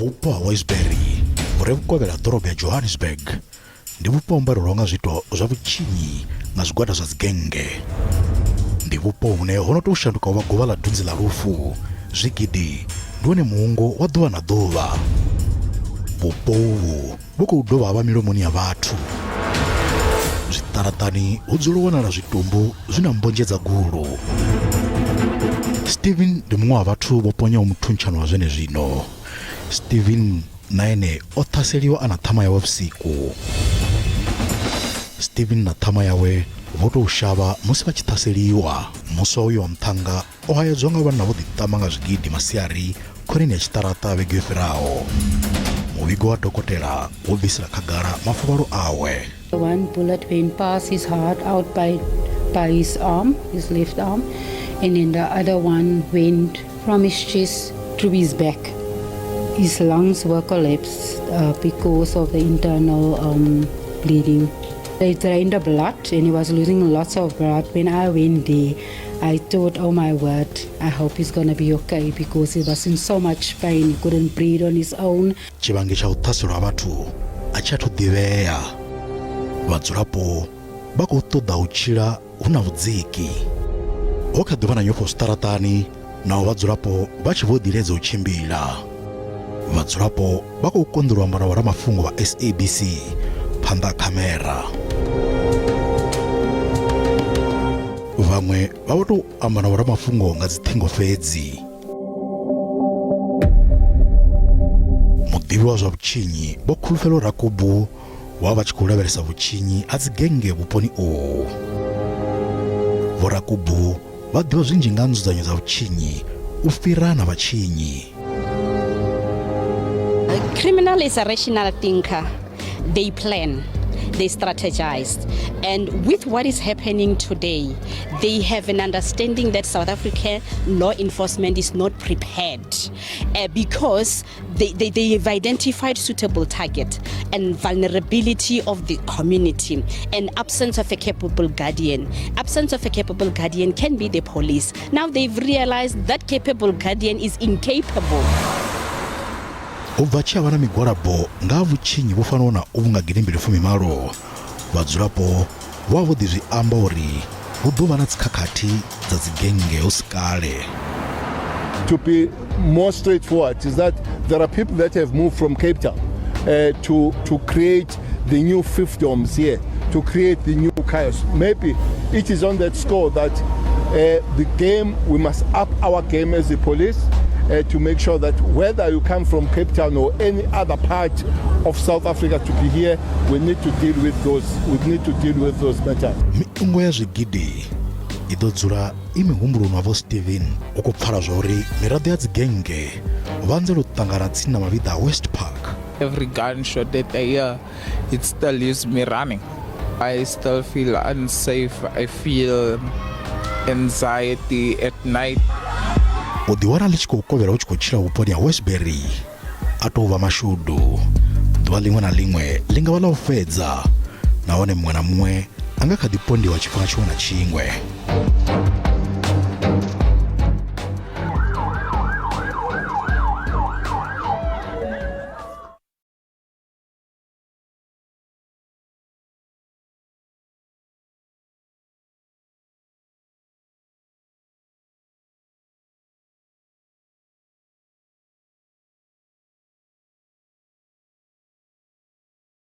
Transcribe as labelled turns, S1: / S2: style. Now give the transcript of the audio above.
S1: Vhupo ha Westbury vhu re vhukovhela ha ḓorobo ya Johannesburg ndi vhupo ho mbalelwaho nga zwiito zwa vhutshinyi nga zwigwada zwa dzigennge. Ndi vhupo hune ho no tou shanduka u vha govha ḽa dunzi ḽa lufu, zwigidi ndi wone muungo wa ḓuvha na ḓuvha. Vhupo uvhu vhu khou dovha ha vha milomoni ya vhathu. Zwiṱaraṱani hu dzula u wanala zwitumbu zwi na mbonzhe dza gulu. Steven ndi muṅwe wa vhathu vho ponyaho muthuntshano wa zwenezwino. Steven na ene o ṱhaseliwa a na ṱhama yawe vhusiku. Steven na ṱhama yawe vho tou shavha musi vha tshi ṱhaseliwa. Muswa uyo wa muṱhannga o hayedzwa nga vhanna vho ḓiṱama nga zwigidi masiari khoneni ya tshiṱaraṱa vhege yo fhiraho. Muvhigo wa dokotela wo bvisela khagala mafuvhalo awe.
S2: One bullet went past his heart out by his arm, his left arm, and then the other one went from his chest through his back. His lungs were collapsed because of the internal bleeding. They drained the blood and he was losing lots of blood. When I went there, I thought, "Oh my word, I hope he's gonna be okay," because he was in so much pain. He couldn't breathe on his own.
S1: Tshivhangi tsha u ṱhaselwa ha vhathu a tshi athu ḓivhea. Vhadzulapo vha khou ṱoḓa u tshila hu na vhudziki. Ho kha ḓi vha na nyofho zwiṱaraṱani naho vhadzulapo vha tshi vho ḓiledza u tshimbila. Vhadzulapo vha khou konḓelwa u amba na vhoramafhungo vha SABC phanḓa ha khamera. Vhaṅwe vha vho tou amba na vhoramafhungo nga dziṱhingo fhedzi. Muḓivhi wa zwa vhutshinyi Vho Khulufhelo Rakubu vho vha vha tshi khou lavhelesa vhutshinyi ha dzigennge vhuponi uhu. Vho Rakubu vha ḓivha zwinzhi nga ha nzudzanyo dza vhutshinyi u fhira na vhatshinyi.
S3: Criminal is a rational thinker. They plan, they strategize. And with what is happening today, they have an understanding that South African law enforcement is not prepared because they have identified suitable target and vulnerability of the community and absence of a capable guardian. Absence of a capable guardian can be the police. Now they've realized that capable guardian is incapable.
S1: U bva tshi a vha na migwalabo nga ha vhutshinyi vhu fanaho na uvhu nga gidimbili fumimalo, vhadzulapo vho vha vho ḓi zwi amba uri hu ḓo vha na dzikhakhathi dza dzigennge hu si kale.
S4: To be more straightforward, is that there are people that have moved from Cape Town to create the new fiefdoms here, to create the new chaos. Maybe it is on that score that the game, we must up our game as the police to make sure that whether you come from Cape Town or any other part of South Africa to be here, we need to deal with those, we need to deal with those matters.
S1: Miungo ya zwigidi i ḓo dzula i mihumbuloni wa Vho Steven. U khou pfala zwa uri miraḓo ya dzigennge vha anzela u ṱangana tsini na mavhiḓa a West Park.
S5: Every gunshot that I hear, it still leaves me running. I still feel unsafe. I feel anxiety at night.
S1: U ḓiwana ḽi tshi khou kovhela u tshi khou tshila vhuponi ha Westbury a tou vha mashudu. Ḓuvha ḽiṅwe na ḽiṅwe ḽi nga vha ḽa u fhedza nahone muṅwe na muṅwe a nga kha ḓi pondiwa tshifhinga tshiṅwe na tshiṅwe.